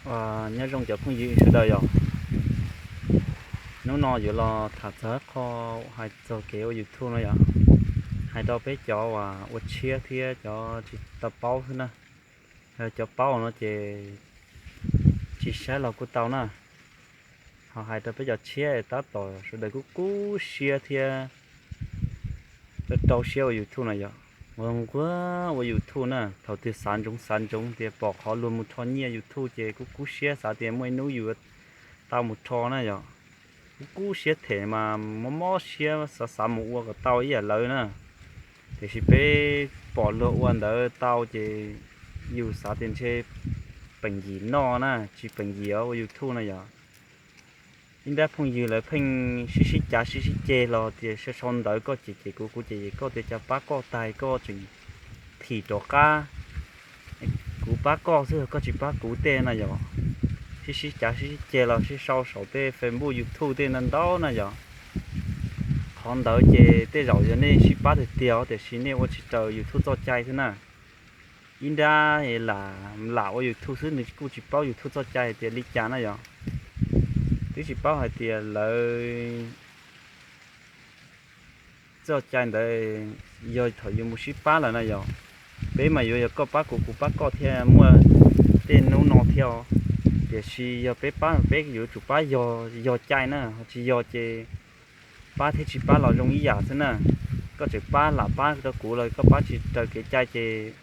Nyob zoo cov phooj ywg sawv daws yom. Hnub no yuav los tham txog qhov hais txog kev ua YouTube no yom. Hais rau peb cov uas ua tshiab thiab cov tsis tau paub xwb na. Cov paub no ces tsis saib los kuj tau na. Ho hais rau peb cov tshiab tab tom sawv daws kuj kub siab thiab rau siab ua YouTube no yom. Ua nquag ua YouTube na, thaum twg xav ntsoov xav ntsoov tias pom qhov luag mus rho nyiaj YouTube ces kuj kub siab xav tias muaj ib hnub yus tau mus rho na yom. Kuj kub siab them mas mob mob siab xav xav mus ua kom tau ib yam lawv na. Tiam sis peb pom luag ua ntawd tau ces yus xav tias ntshe peem yim noj na, tsis peem yim ua YouTube na yom. Ib nrab phooj ywg lawv pheej sib sib cav sib sib ceg los tias sau sau ntawv koj cem cem kuv, kuv cem cem koj, tias cas pab koj tag koj tseem thim rov qab, kuv pab koj xwb koj tsis pab kuv tej na yom. Sib sib cav sib sib ceg los sib sau saum tej Facebook YouTube tej ntau ntau na yom. Qhov ntawd ces tej zaum yog nej sib pab tiag tiag tiam sis nej ua tsis raws YouTube txoj cai xwb na. Ib nrab lam lam ua YouTube xwb nws kuj tsis paub YouTube txoj cai hais tias li cas na yom. Twb tsis paub hais tias lawv txoj cai ntawd yog thaum yus mus sib pab lawm na yom. Peb mas yuav yog koj pab kuv kuv pab koj thiaj muaj tej hnub no thiab os. Tiam sis yog peb pab peb yuav tsum pab yog yog cai na, ho tsis yog ces pab thiab tsis pab los zoo ib yam xwb na. Koj tseem pab lam pab rau kuv los koj pab tsis raws kev cai ces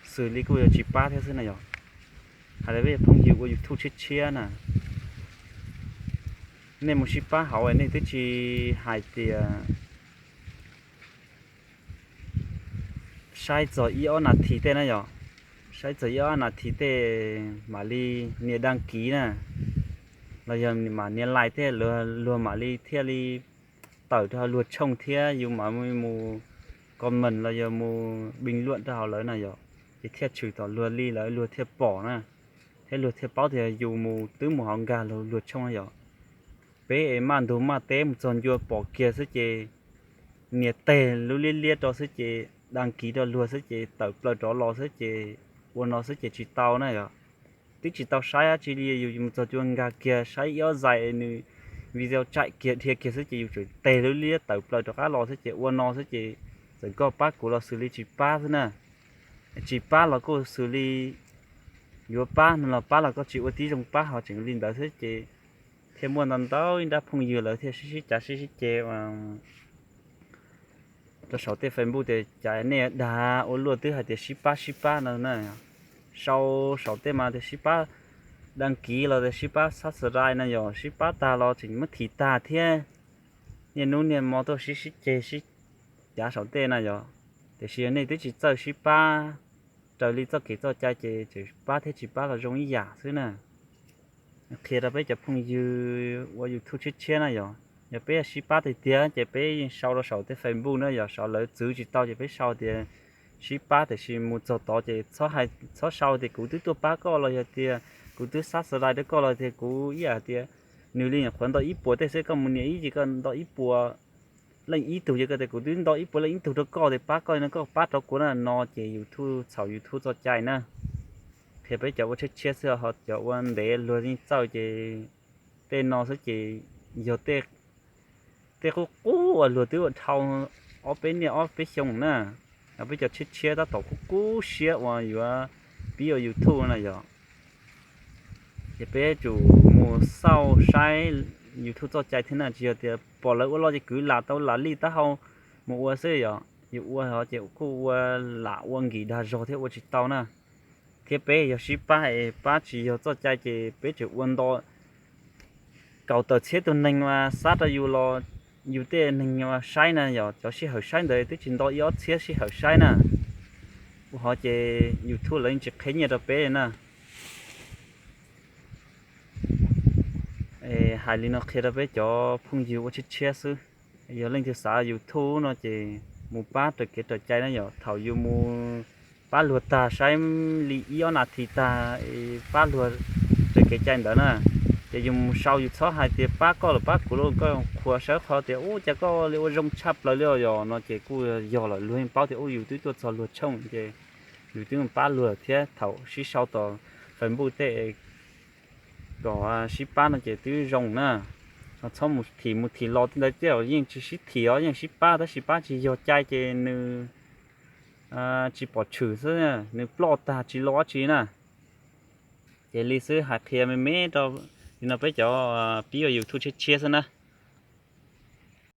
xws li kuj yuav tsis pab thiab xwb na yom. Hais rau peb phooj ywg ua YouTube tshiab tshiab na, nej mus sib pab hauv nej twb tsis hais tias saib txog ib ob nas this tej na yom. Saib txog ib ob nas this tej mam li nias dag kiv na, los yog mam nias like tej, luag mam li thiaj li tawm rau luag tshooj thiab yus mam mus comment los yog mus bình luận rau hauv lawv na yom. Ces thiaj tshwm tom luag li lawm luag thiaj pom na, thiab luag thiaj paub tias yus mus twb mus hauv nkag luag tshooj na yom. Peb es maj ntug maj teb mus txog ncua pom kiag xwb ces nias teg lub liab liab rau xwb ces dag kiv rau luag xwb ces tawm plaws rov los xwb ces ua no xwb ces tsis tau na yom. Twb tsis tau saib dab tsi li, yus mus txog ncua nkag kiag saib ib ob zais nws video tsaim kiag dhia kiag xwb ces yus tseem teg lub liab tawm plaws rov qab los xwb ces ua no xwb ces txawm koj pab kuv los xws li tsis pab xwb na. Tsis pab los kuj xws li yuav pab no los pab los koj tsis ua tib zoo pab ho tseem li ntawd xwb ces thiaj muaj ntau ntau ib nrab phooj ywg lawv thiaj sib sib cav sib sib ceg rau saum tej Facebook tias cas nej dag ua luaj twb hais tias sib pab sib pab no na. Sau saum tej mas tias sib pab dag kiv los tias sib pab subscribe no yom, sib pab tag los tseem muab thim tag thiab. Niaj hnub niaj hmo tuaj sib sib ceg sib cav saum tej na yom. Tiam sis yog nej twb tsis txawj sib pab raws li txoj kev txoj cai ces tseem pab thiab tsis pab los zoo ib yam xwb na. Qhia rau peb cov phooj ywg ua YouTube tshiab tshiab na yom, yog peb sib pab tiag tiag ces peb yeej sau rau saum tej Facebook na yom, saum lawv txwv tsis tau ces peb sau tias sib pab, tiam sis mus txog tod ces txhob sau tias kuv twb tuaj pab koj los yog tias kuv twb subscribe rau koj los tias kuv ib yam tias nws li nyuam qhuav nto ib puas tej xwb, koj mus nias ib ces koj nto ib puas leej ib tug ces koj tias kuv twb nto ib puas leej ib tug rau koj tias pab koj no koj pab rau kuv na no ces YouTube txhaum YouTube txoj cai na. Qhia peb cov ua tshiab tshiab xwb, ho cov ua ntev luag yeej txawj ces tej no xwb ces yog tej qub qub uas luag twb ua dhau ob peb niaj ob peb xyoo na. Peb cov tshiab tshiab tab tom kub kub siab uas yuav pib ua YouTube na yom. Ces peb yuav tsum mus xauj saib YouTube txoj cai thiab na, tsis yog tias pom lawv ua los ces kwv lam tau lam li taub hau mus ua xwb yom. Yus ua ho ces kuj ua lam ua nkim dag zog thiab ua tsis tau na. Thiab peb yog sib pab es pab tsis yog txoj cai ces peb tseem ua nto kaum tawm txhiab tus neeg mas xab rau yus los yus tej neeg saib na yom, cov sij hawm saib ntawd twb tsis nto ib ob txhiab sij hawm saib na. Ua ho ces YouTube lawv yeej tsis qheb nyiaj rau peb li na. Hais li no qhia rau peb cov phooj ywg ua tshiab tshiab xwb. Yog leej twg xav YouTube no ces mus pab raws kev raws cai na yom. Thaum yus mus pab luag tag saib li ib ob nas this tag, pab luag raws kev cai ntawd na, ces yus mus sau, yus txhob hais tias pab koj los pab kuv los koj qhuas sawv qhov tias ub cas koj li ua zoo tshaj plaws li os yom no ces kuj yog lawm, luag yeej paub tias ub yus twb tuaj txog luag tshooj ces yus twb pab luag thiab. Thaum sib sau tom Facebook tej kom sib pab no ces twb zoo na. Txhob mus thim mus thim los tej ntawd tej zaum yeej tsis sib thim os, yeej sib pab tab sis pab tsis yog cai ces nws tsis pom tshwm xwb, nws ploj tag tsis los dab tsi na. Ces li xwb hais qhia me me rau, li no peb cov pib ua YouTube tshiab tshiab xwb na.